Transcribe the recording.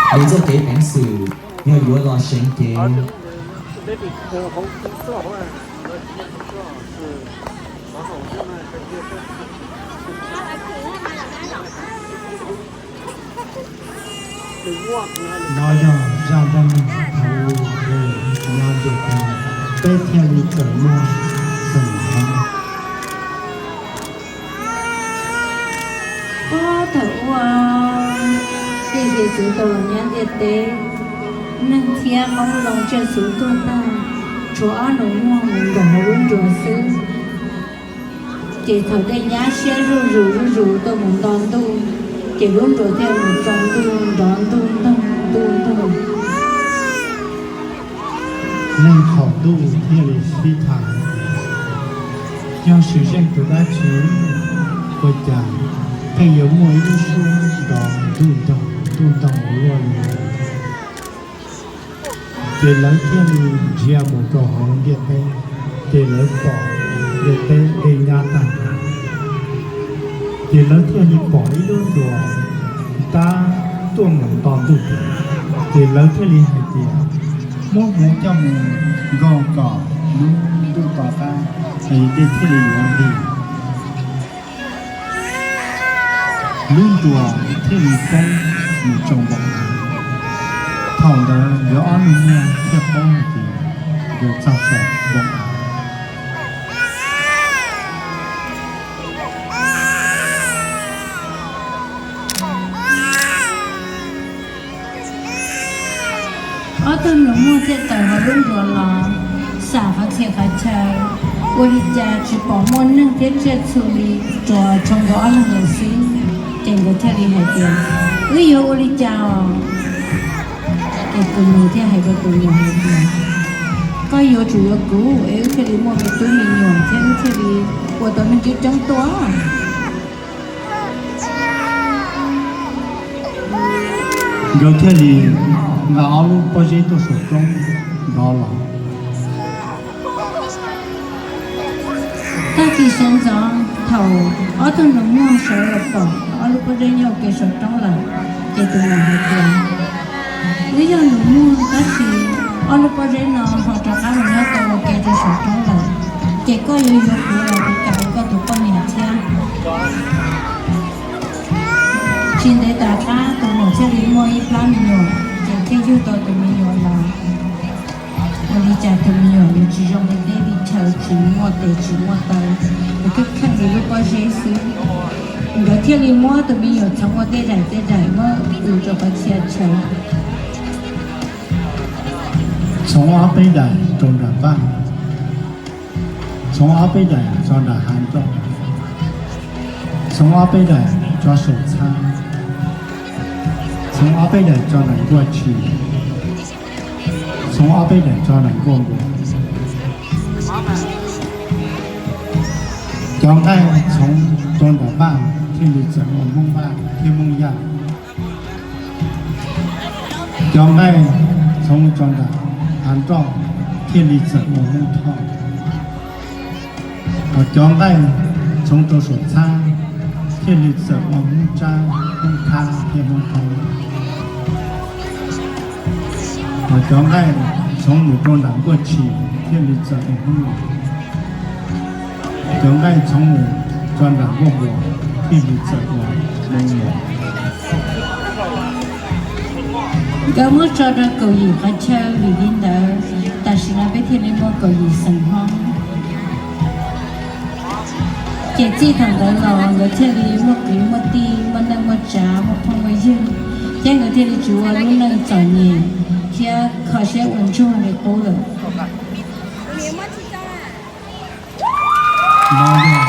Lub txoj kev peev xwm yog yuav los seev cev. No yog zaj dab neeg thaum ub nyob ntiaj teb, peb thiaj li txawm muaj xeem Hmoob. Puag thaum ub, tej hiav txwv tau los nyob ntiaj teb, neeg thiab qoob loo tsiaj txhu tuag tag, tshuav ob nus muag mus nkaum hauv lub nruas xwb. Ces thaum dej nyab siab zuj zus zuj zus tuaj mus nto ntuj, ces lub nruas thiaj mus tsaus ntuj nrov ntuj ntoog ntuj ntoog. Neeg thaum ntuj thiaj li sib tham, yog swm zeej tus dab tsi, ua cas pheej yuav muaj ib lub suab nrov ntuj ntoog ntuj ntoog ua luaj li. Ces lawv thiaj li ntsia mus rau hauv ntiaj teb, ces lawv pom ntiaj teb dej nyab tag, ces lawv thiaj li pom ib lub nruas tab tuaj mus nto ntuj. Ces lawv thiaj li hais tias, muab hmuv coj mus nkaug kom lub ntuj to qab, es dej thiaj li yuav nqig. Lub nruas thiaj li poob mus tsaus npaum av. Thaum ntawd nkawd ob nus muag thiaj paub hais tias nkawd txog saum npoo av. Ob tug nus muag thiaj tawm hauv lub nruas los, xam qhov txhia qhov chaw, ua li cas tsis pom muaj neeg thiab tsiaj txhu li, tsuas tshuav nkawd ob leeg lawm xwb. Ces nkawd thiaj li hais tias, wb yuav ua li cas os? Ces tus nus thiaj hais rau tus muam hais tias, koj yuav tsum yuav kuv es wb thiaj li muaj me tub me nyuam thiab wb thiaj li ua tau neeg coob coob tuaj. Nkawd thiaj li nqa ob lub pob zeb tuaj saum roob nrov los. Tag kis sawv ntxov thaum ob tug nus muag sawv los pom ob lub pob zeb nyob ua ke saum roob lawm, ces tus muam hais tias, wb yog nus muag tab sis ob lub pob zeb no ho rov qab los nyob tau ua ke rau saum roob lawm, ces koj yuav yuav kuv los kuv kam ua koj tus poj niam thiab. Tsis ntev tom qab tus muam thiaj li muaj ib plab me nyuam, ces thiaj yug tau tus me nyuam los. Ua li cas tus me nyuam yuav tsis zoo li teb li chaw, tsis muaj tes tsis muaj taw, nws kheej kheej li lub pob zeb xwb. Nkawd thiaj li muab tus me nyuam txhoov ua tej daim tej daim muab ua rau qhov txhia chaw. Txhoov ob peb daim rau nram vaj, txhoov ob peb daim tso nram hav nroj, txhoov ob peb daim tso saum txhab, txhoov ob peb daim tso nram nkuaj tshis, txhoov ob peb daim tso nram nkuaj npua. Cov nqaij txhoov rau nram vaj thiaj li txawm ua Hmoob Vaj thiab Hmoob Yaj. Cov nqaij txhoov tso nram hav nroj thiaj li txawm ua Hmoob Thoj. Hos cov nqaij txhoov rau saum txhab thiaj li txawm ua Hmoob Tsab, Hmoob Khab thiab Hmoob Thoob. Hos cov nqaij txhoov mus rau nram nkuaj tshis thiaj li txawm ua Hmoob Los. Cov nqaij txhoov mus tso nram nkuaj npua thiaj li txawm ua Hmoob Muas. Nkawd muab tso rau kaum yim qhov chaw, vim li ntawd tam sim no peb thiaj li muaj kaum yim xeem Hmoob. Ces txij thaum ntawd los nkawd thiaj li muaj kwv muaj tij, muaj neej muaj tsav, muaj phooj muaj ywg, thiab nkawd thiaj li tsis ua lub neej txom nyem thiab kho siab ua ntsuag li qub lawm. No yog